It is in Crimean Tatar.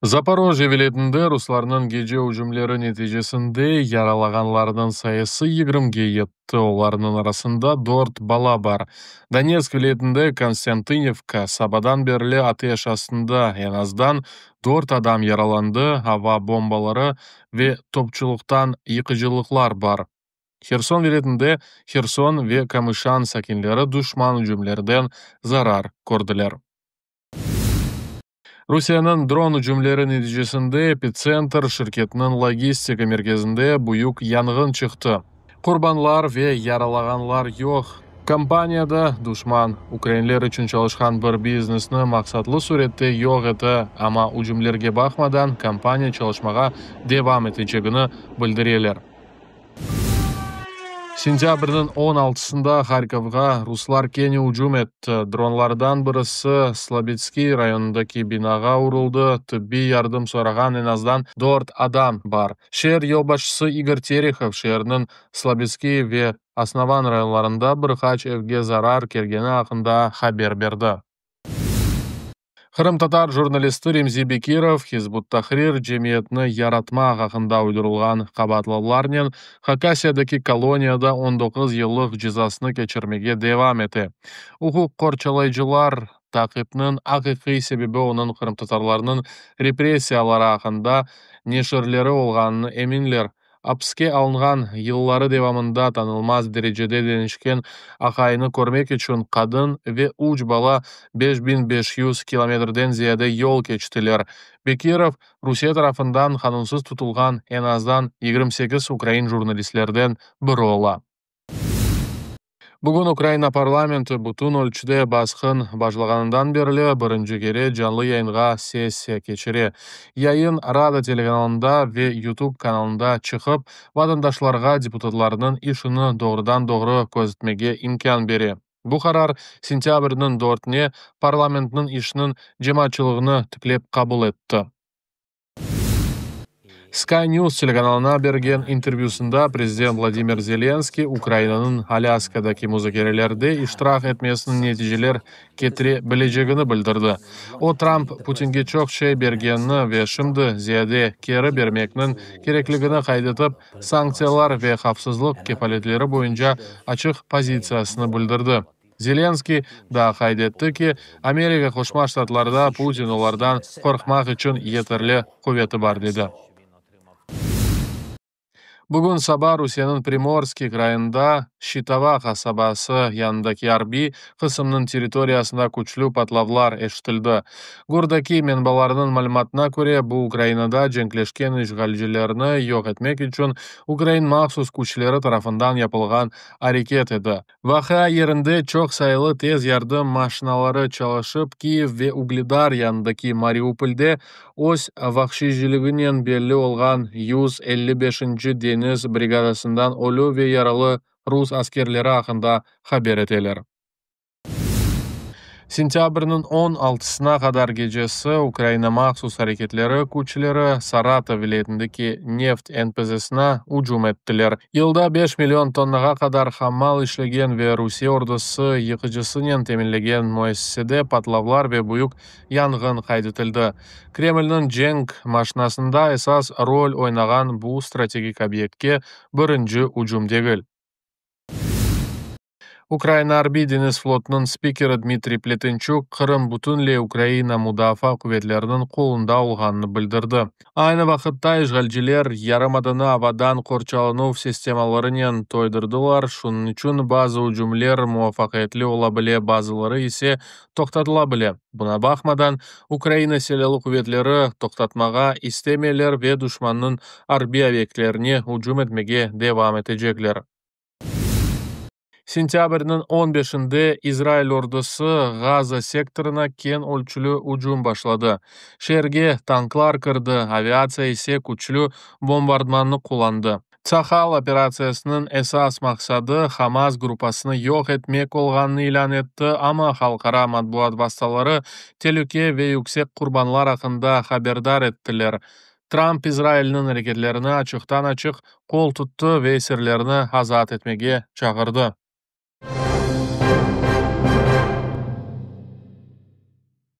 Zaporojye vilâyetinde ruslarnıñ gece ücümleri neticesinde yaralağanlarnıñ sayısı yigirmige yetti, olarnıñ arasında dört bala bar. Donetsk vilâyetinde Konstântınivka sabadan berli ateş astında, eñ azdan dört adam yaralandı, ava bombaları ve topçulıqtan yıqıcılıqlar bar. Herson vilâyetinde Herson ve Kamışan sakinleri duşman ücümlerden zarar kördiler. Rusiyeniñ dron ücümleri neticesinde Epitsentr şirketiniñ logistika merkezinde büyük yanğın çıqtı. Qurbanlar ve yaralağanlar yoq. Kompaniyada duşman, ukrainler içün çalışqan bir biznesni maqsatlı sürette yoq eti, amma ücümlerge baqmadan, kompaniya çalışmağa devam etecegini bildireler. Sentâbrniñ on altısında Harkovğa ruslar kene ücüm etti. Dronlardan birisi Slobidskiy rayonındaki binağa uruldı, tibbiy yardım sorağan eñ azdan dört adam bar. Şeer yolbaşçısı İgor Terehov şeerniñ Slobidskiy ve Osnovan rayonlarında bir qaç evge zarar kelgeni aqqında haber berdi. Qırımtatar jurnalisti Remzi Bekirov Hizb ut-Tahrir cemiyetini yaratmaq aqqında uydurılğan qabaatlavlarnen Hakasiyadaki koloniyada on doquz yıllıq cezasını keçirmege devam ete. Uquq qorçalayıcılar taqipniñ aqiqiy sebebi onıñ qırımtatarlarnıñ repressiyaları aqqında neşirleri olğanına eminler. Apiske alınğan yılları devamında tanılmaz derecede deñişken aqayını körmek içün qadın ve üç bala 5500 kilometrden ziyade yol keçtiler. Bekirov, Rusiye tarafından qanunsız tutulğan eñ azdan 28 ukrain jurnalistlerden biri ola. Bugün Ukraina parlamenti bütün ölçüde basqın başlağanından berli birinci kere canlı yayınğa sessiya keçire. Yayın Rada telekanalında ve YouTube kanalında çıqıp, vatandaşlarğa deputatlarnıñ işini doğrudan-doğru közetmege imkân bere. Bu qarar sentâbrniñ dörtüne parlamentniñ işiniñ cemaatçılığını tiklep qabul etti. Sky News telekanalına bergen intervyüsında prezident Vladimir Zelenskiy Ukrainanıñ Alâskadaki muzakerelerde iştirak etmesiniñ neticeler ketire bilecegini bildirdi. O, Trump Putinge çoq şey bergenini ve şimdi ziyade keri bermekniñ kerekligini qayd etip, sanktsiyalar ve havfsızlıq kefaletleri boyunca açıq pozitsiyasını bildirdi. Zelenskiy daa qayd etti ki, Amerika Qoşma Ştatlarda Putin olardan qorqmaq içün yeterli quveti bar, dedi. Bugün saba Rusiyeniñ Primorskiy krayında Şçitova qasabası yanındaki arbiy qısımnıñ territoriyasında küçlü patlavlar eşitildi. GURdaki menbalarnıñ malümatına köre, bu Ukrainada cenkleşken işğalcilerni yoq etmek içün ukrain mahsus küçleri tarafından yapılğan areket edi. Vaqia yerinde çoq sayılı tez yardım maşinaları çalışıp, Kiyev ve Ugledar yanındaki Mariupolde öz vahşiyliginen belli olğan yüz elli beşinci deñiz brigadasından ölü ve yaralı rus askerleri aqqında haber eteler. Sentâbrniñ on altısına qadar gecesi Ukraina mahsus areketleri küçleri Saratov vilâyetindeki neft NPZsına ücüm ettiler. Yılda 5 million tonnağa qadar hammal işlegen ve Rusiye ordusı yıqıcısınen teminlegen müessisede patlavlar ve büyük yanğın qayd etildi. Kremlniñ cenk maşinasında esas rol oynağan bu strategik obyektke birinci ücüm degil. Ukraina Arbiy-deñiz flotunıñ spikeri Dmitriy Pletençuk Qırım bütünley Ukraina Mudafaa quvetleriniñ qolunda olğanını bildirdi. Aynı vaqıtta işğalciler yarımadanı avadan qorçalanuv sistemalarınen toydurdılar, şunıñ içün bazı ücümler muvafaqiyetli ola bile, bazıları ise toqtatıla bile. Buña baqmadan, Ukraina Silâlı quvetleri toqtatmağa istemeyler ve duşmannıñ arbiy obyektlerine ücüm etmege devam etecekler. Sentâbrniñ on beşinde İsrail ordusı Gaza sektorına keñ ölçüli ücüm başladı. Şeerge tanklar kirdi, aviatsiya ise küçlü bombardımannı qullandı. Tsahal operatsiyasınıñ esas maqsadı Hamas gruppasını yoq etmek olğanını ilân etti, amma halqara matbuat vastaları telüke ve yüksek qurbanlar aqqında haberdar ettiler. Tramp İsrailniñ areketlerine açıqtan-açıq qol tuttı ve esirlerni azat etmege çağırdı.